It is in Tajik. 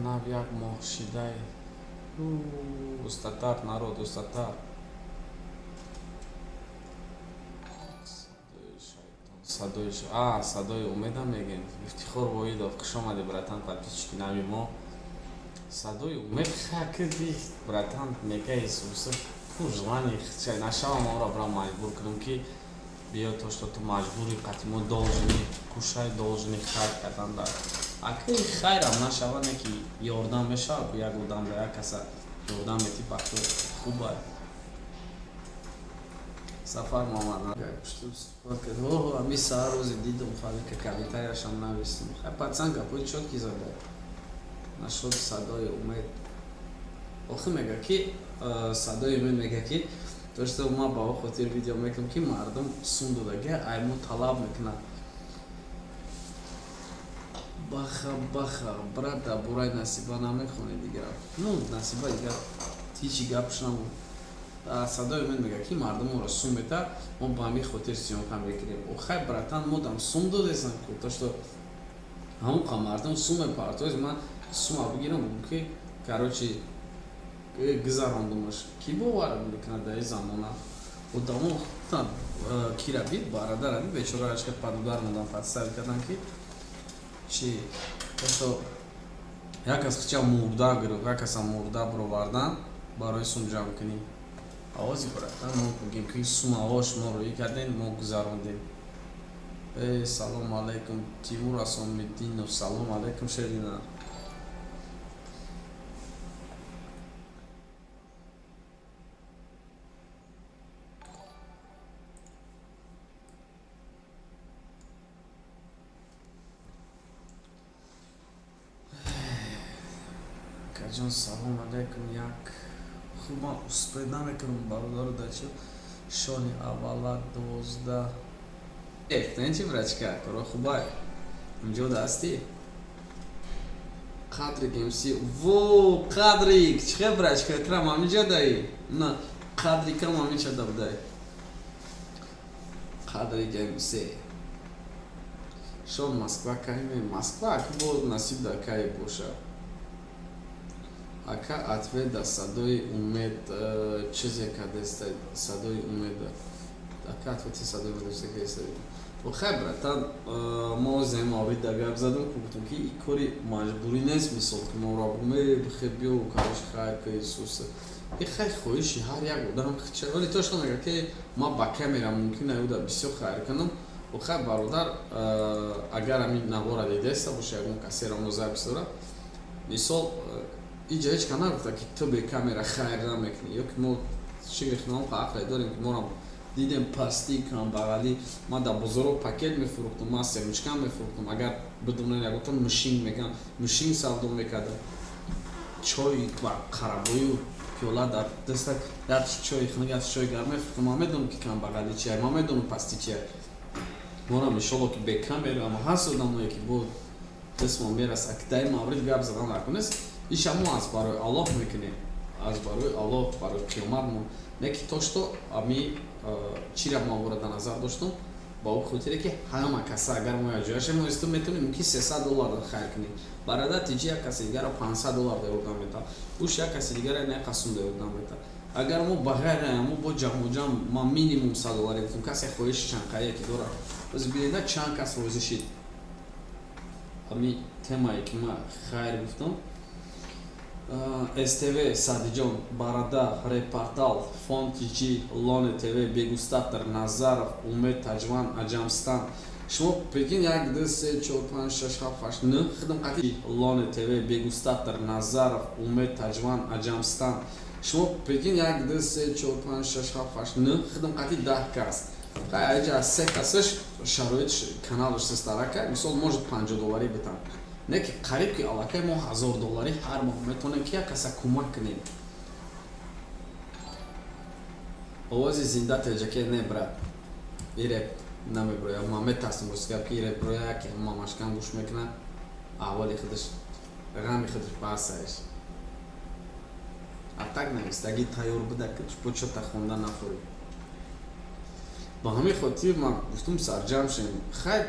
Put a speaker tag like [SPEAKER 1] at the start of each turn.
[SPEAKER 1] Нав як моҳ шидай. Устатар, народ, устатар. Садои, а, садои умедам мегем. Ифтихор Воидов, хуш омадӣ, братан, подписчики нави мо. Садои умед хакди, братан, мега Исуса ку желание нашавам, онро брам маҷбур кунам, ки биё, то что ту маҷбури, қати мо должни кушай, должни хайр кардан. Дар акаи хайрам нашава, не ки ёрдам мешава, ку як одам да як каса ёрдам мети, бахто хуба. Сафар Муҳаммад ами саҳар рӯзи дидум, фалика комментарияшам навистум. Хай, пацан гапои чёткий зада нашуд. Садои умед охи мега ки, садои умед мега ки то что ма ба о хотир видео мекунам, ки мардум сум додага, ай мо талаб мекунад. Баха, баха, брат, дар бораи Насиба намехонӣ дигар? Ну, Насиба дигар ҳичи гапш набуд. Садои умед мега, ки мардум моро сум мета, мо ба ҳамин хотир съёмка мекунем. Охай, братан, мо дам сум додесам ку, то что ҳамон қа мардум сум мепартоз, ман сума бигирам, бигӯм ки, короче, гузарондумаш, кӣ бовар мекунад? Дар ин замона одамо кира бид, барадара бид, бечорарашка под удар модан, подставить кардан, ки чи, то что як кас хича мурда гирифт, як каса мурда бировардан барои сум ҷамъ кунӣ. Овози, братан, мо бигем, ки сумаҳо шумо рӯӣ кардем, мо гузарондем. Э, салому алайкум, Тимур Асомиддинов, салому алайкум, шерина. Акаҷон, салом алайкум. Як хуб, ман успеть намекунам, бародару дачи. Шони аввала 12 чи, брачка, коро хубай, инҷо дастӣ. Қадрик МС, во, Қадрик, чӣ хел, брачка, трам ҳаминҷо даи? На, Қадрикам ҳаминча да будай. Қадрик МС. Шон, Москва кай ме? Москва бо насиб да кай боша. Ака, ответ да садои умед чизе кардеста, садои умеда. Ака, ответи садои умед кардеста. Хай, братан, мо зем маврид да гап задам, ку гуфтам, ки и кори маҷбурӣ нест, мисол, ки моро бугӯм, бихе, биё, короче, хайр ка Исуса. И хай, хоҳиши ҳар як одам, вале то что мега, ки ма ба камера мумкин аюда бисёр хайр кунам. Хай, бародар, агар ҳамин навора дидаеста боша, ягон касеро мо запись дорад, мисол, иҷа ҳеч кас нагуфта, ки ту бе камера хайр намекунӣ, ё ки мо шикри хинам ақле дорем, ки морам дидем пастӣ, камбағалӣ. Ман дар бозоро пакет мефурӯхтум, ман семечка мефурӯхтум, агар бидонед, ягонта мушин мекунам, мушин савдо мекардам, чой ва қарабою пиёла дар даста, як чои хунук, як чои гарм мефурӯхтум. Ман медонам, ки камбағалӣ чия, ман медонам, пастӣ чия. Морам, иншолло, ки бе камера, ама ҳаст одамое, ки бо дастмон мерасад, ки дар ин маврид гап задан накунест. Иша мо аз барои Аллоҳ мекунем, аз барои Аллоҳ, барои қиёматмон. Не ки то что ами чира мо бора дар назар доштум, ба он хотире, ки ҳама каса, агар мо якҷояшем, мо исто метавонем, мумкин 300 доллар хайр кунем. Бародар, тиҷи як каси дигарро 500 доллар да ёрдам метавад, уш як каси дигара не қасум да ёрдам метавад. Агар мо ба ғайри мо бо ҷамъуҷам, ман минимум 100 долларе гуфтам, касе хоҳиши чандқае ки дорад, боз бинеда, чанд кас розӣ шид. Ами темае, ки ман хайр гуфтам. СТВ, Садиҷон, Барада, Репортал, Фонд ТЖ, Лоне ТВ, Бегустатор, Назаров, Умед Таҷван, Аҷамстан. Шумо прикинь, як, ду, се, чор, панҷ, шаш, ҳафт, ҳашт, нӯ хидм қати Лоне ТВ, Бегустатор, Назаров, Умед Таҷван, Аҷамстан. Шумо прикинь, як, ду, се, чор, панҷ, шаш, ҳафт, ҳашт, нӯ хидм қати 10 кас. Хай, аҷа се касаш шароит каналаш сестарака, мисол, может, 50 долларӣ битан, не ки қариб ки аллакай мо 1000 долларӣ ҳар моҳ метавонем, ки як каса кӯмак кунем. Овози зинда теҷаке? Не, брат, и реп намеброя. Ман метарсам, рост гап, ки и реп броя, яке мамашкан гӯш мекунад, аҳволи худаш, ғами худаш басаеш. А так навистагӣ тайёр буда, ки почота хонда нахӯрӣ. Ба ҳамин хотир ман гуфтум, сарҷамъ шем, хай.